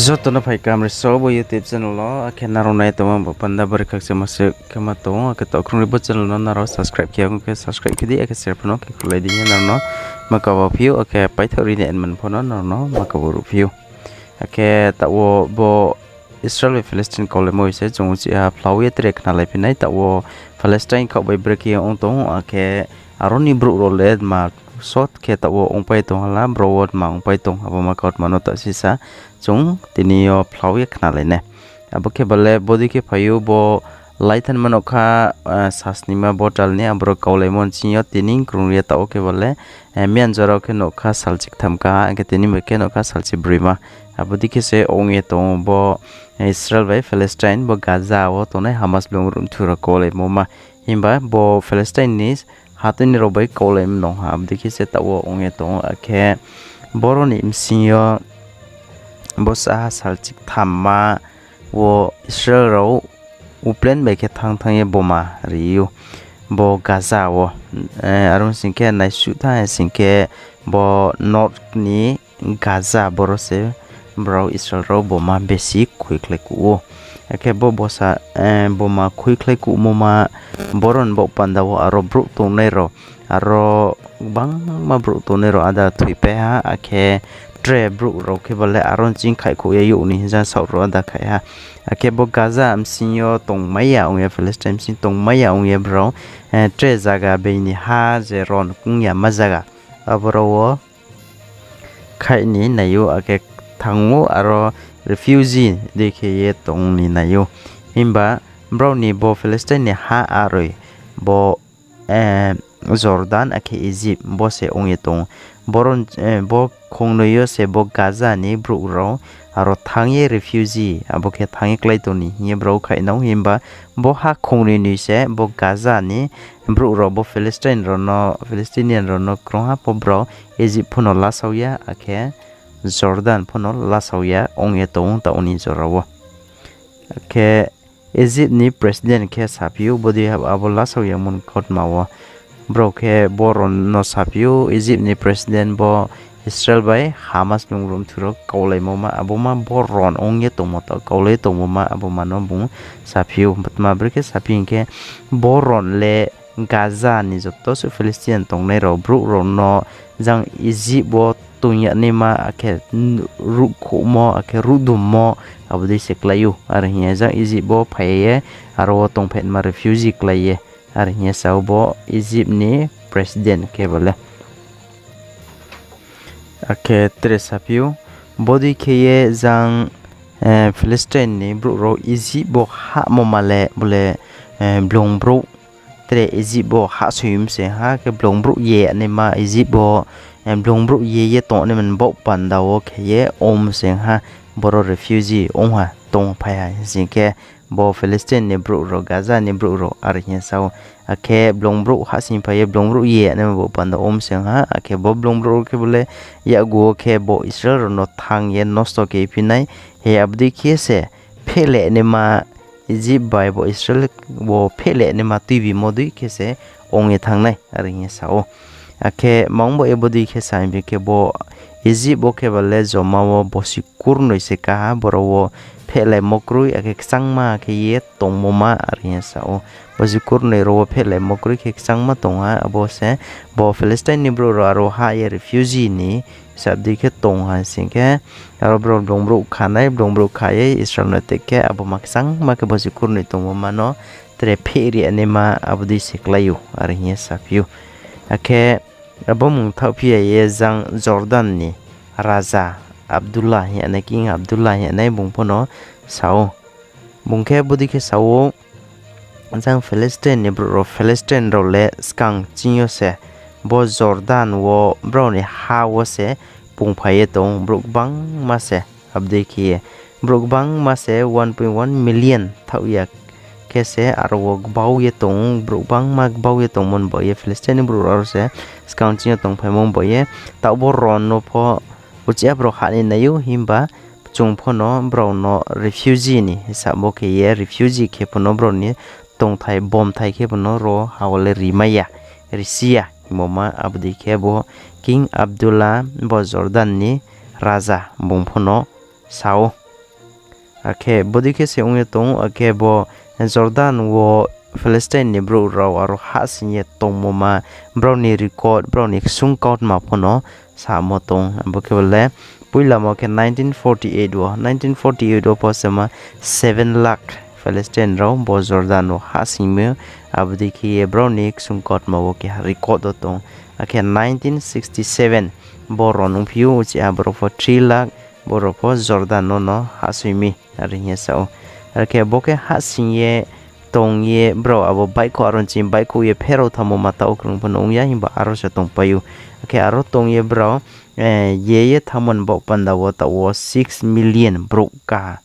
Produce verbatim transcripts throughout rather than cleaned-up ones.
Joto no phai kaham ri so bo YouTube channel wo, akhe nrao nai tongmo bo panda bari khakchangma se khe ma tong ou, akhe taoh khrungri bo channel no nrao subscribe khe ya khe subscribe khe di, akhe share pho no khe khlai di hing ye nrao no ma kabo phi ou, akhe paithaoh ri ni enman pho no nrao no ma kabo ruh phi ou. Akhe taoh wo bo Israel bai Palestine kaulaimo bai se chung uchih ha phlao ye tre khnalai phi nai, taoh wo Palestine khaoh bai brekhe ong tong ou, akhe aro ni brouh rao le ma sot khe taoh wo ongpai tong ha la, brouh wo ma ongpai tong, abo ma kautma no taoh sisa chung tini yo phlao ye khnalai nai. Abo khe ba le bodei khe phai ou bo laithanma nougkha, sasnima bo tal ni aboro kaulaimo nching yo tini krung ri ye taoh wo khe ba le, miyan jora wo khe nougkha salchi ktham ka, akhe tini bai khe nougkha salchi broima. Abo dei khe se ong ye tong ou bo, Israel bai Palestine bo Gaza wo tongnai Hamas blung ruh mthu rao kaulaimo ma. Himba bo Palestine ni hatui ni rao bai kaulaimo nung ha, abo dei khe se taoh wo ong ye tong ou. Akhe boro ni bsing yo bo saha salchi ktham ma wo Israel rao uplen bai khe thanng thanng ye boma ri ou. Bo Gaza wo, aro sing khe naisuh thanng sing khe bo north ni Gaza boro se brao Israel rao boma besi khuikhlai kuh ou. Akhe bo bosa, boma khuikhlai kuhmo ma boro ni baoh panda wo aro brouh tongnai rao, aro gbangma brouh tongnai rao ada thoipai ha, akhe tre brouh rao khe ba le aro nching khaihkhouh ye youh ni hing ja saoh rao ada khai ha. Akhe bo Gaza bsing yo tongmai ya ong ye, Palestine bsing tongmai ya ong ye brao, tre zaga bini ha je ron kung yama zaga, aboro wo khaih ni nai ou, akhe thanng ou aro refugee dei khe ye tong ni nai ou. Himba brao ni bo Palestine ni ha aroi bo Jordan akhe Egypt bo se ong ye tong ou. Bo khongnoi yo se bo Gaza ni brouh rao aro thanng ye refugee abo khe thanng ye klái tong ni hing ye brao khaih nang ou. Himba bo ha khongnoi ni se bo Gaza ni brouh rao bo Palestinian rao no krungha pho brao Egypt pho no lasao ya, akhe Jordan pho no lasao ya ong ye tong ou taoh ni jora wo. Akhe Egypt ni president khe saphi ou, bodei abo lasao yamo ni kautma wo. Brao khe bo rao no saphi ou, Egypt ni president bo Israel bai Hamas blung ruh mthu rao kaulaimo ma, abo ma bo rao ong ye tongmo taoh kaulai tongmo ma, abo ma no bung saphi ou. Tma brekhe saphi hing khe, bo rao le Gaza ni joto suh Palestinian tongnai rao brouh rao no jang Egypt wo toing yag naima akhe ruhkhouhmo akhe ruhdummo abo dei se klái ou. Are hing ye jang Egypt wo phai ye aro wo tongphaima refugee klái ye, are hing ye sa ou bo Egypt ni president khe ba le. Akhe tre saphi ou, bodei khe ye jang Palestine ni brouh rao Egypt wo hahmo ma le bo le blung brouh tre Egypt wo hahsoing mi se ha, khe blung brouh ye naima Egypt wo blung brouh ye ye tongnaima ni baoh panda wo khe ye ong mi se ha, boro refugee ong ha, tongphai ha hing sing khe bo Palestine ni brouh rao, Gaza ni brouh rao are hing ye sa ou. Akhe blung brouh hahsoing phai ye blung brouh ye naima baoh panda ong mi se ha, akhe bo blung brouh rao khe bo le yakgu wo khe bo Israel rao no thanng ye nosto khe phi nai, he abo dei khe se phehleh naima Egypt bai bo Israel wo phehleh naima tuibimo dei khe se ong ye thanng nai, are hing ye sa ou. Akhe mang bo ye bodei khe sa hing khe bo Egypt wo khe ba le joma wo bosi kurnoi se ká ha, boro wo phehlaimo kroi, akhe kchangma khe ye tongmo ma, are hing ye sa ou. Bosi kurnoi rao wo phehlaimo kroi khe kchangma tong ha, abo se bo Palestine ni brouh rao aro hah ye refugee ni hisab dei khe tong ha sing khe, aro brao blung brouh kha nai, blung brouh kha ye Israel no attack khe, abo ma kchangma khe bosi kurnoi tongmo ma no tre phehri naima abo dei se klái ou, are hing ye saphi ou. Akhe abo mung thaohphi ya ye jang Jordan ni raja Abdullah hing ye nai, King Abdullah hing ye nai bung pho no sa ou. Bung khe bodei khe sa ou, jang Palestine ni brouh rao, Palestine rao le skang ching yo se bo Jordan wo brao ni ha wo se pungphai ye tong ou, brouh gbangma se, abo dei khe ye. Brouh gbangma se one point one million thaoh ya khe se aro wo gbau ye tong ou, brouh gbangma gbau ye tongmo ni baoh ye Palestine ni brouh rao se skang ching yo tongphaimo ni baoh ye. Taoh bo rao no pho uchih ha brao hah ni nai ou, himba chung pho no brao no refugee ni hisab wo khe ye, refugee khe pho no brao ni tongthai bomthai khe pho no ro ha wo le rimai ya, risi ya hingmo ma, abo dei khe bo King Abdullah bo Jordan ni raja bung pho no sa ou. Akhe bodei khe se ong ye tong ou, akhe bo Jordan wo Palestine ni brouh rao aro hahsoing ye tongmo ma, brao ni record, brao ni ksung kautma pho no samo tong. Abo khe bo le poila mo khe nineteen forty-eight wo, nineteen forty-eight wo pho se ma seven lakh Palestine rao bo Jordan wo hahsoing mi, abo dei khe ye brao ni ksung kautma wo keha record wo tong. Akhe nineteen sixty-seven bo ron ongphi ou, uchih ha brao pho three lakh, brao pho Jordan no no hahsoing mi, are hing ye sa ou. Are khe bo khe hahsoing ye tong ye brao abo baihkhouh, aro nching baihkhouh ye pherao thanngmo ma taoh krung pho no ong ya, himba aro se tongpai ou. Akhe aro tong ye brao, eh, ye ye thanngmo ni baoh panda wo taoh wo six million brouh ka ha.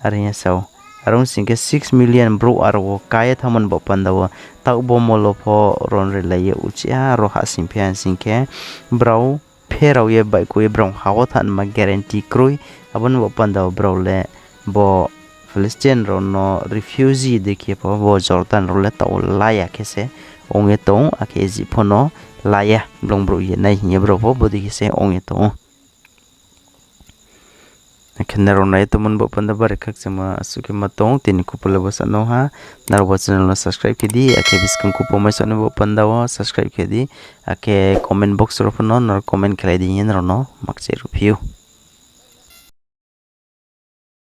Are hing ye sa ou. Are ong sing khe six million brouh aro wo ka ye thanngmo ni baoh panda wo taoh bo molo pho ron rilai ye uchih ha aro hahsoingphi ha sing khe brao pherao ye baihkhouh ye brao ha wo thanngma guarantee kroi. Abo ni baoh panda wo brao le bo Palestine rao no refugee dei khe pho bo Jordan rao le taoh la ya khe se ong ye tong ou, akhe Egypt pho no la ya, blung brouh ye nai hing ye brao pho bodei khe se ong ye tong ou. Akhe nrao nai ye tongmo ni baoh panda bari khakchangma asuh khe ma tong ou, tini kupo le bo sa no ha. Nrao bo channel no subscribe khe di, akhe buskang kupo mai sa ni baoh panda wo subscribe khe di, akhe comment box rao pho no nrao comment khelai di hing ye nrao no makchai ruhphi ou.